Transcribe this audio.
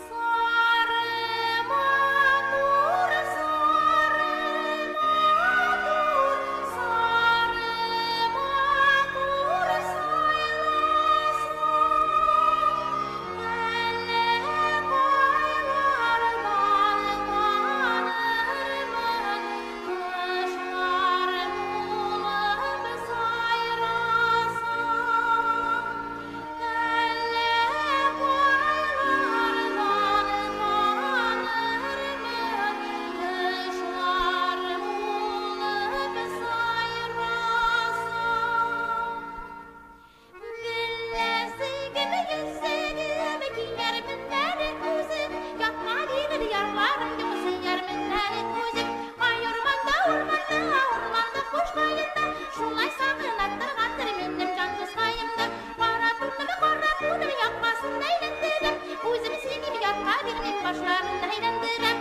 Сары матур, сары матур, сары матур сайласаң, әллә кайлардан танырмын, кошлар булып сайрасаң. Әллә кайлардан танырмын, кошлар булып сайрасаң. Беләзегем, йөзегем, киярмен әле үзем, Ятма бирер ярларым, юк сөярмен әле үзем. Ай, урманда, урманда, урманда кошкаенда, Шулай сагына торгандыр минем җан дускаемда. Кара туным, кара туным, яккасын әйләндерәм, Үзем сөймим, ятка бирмим, башларын әйләндерәм.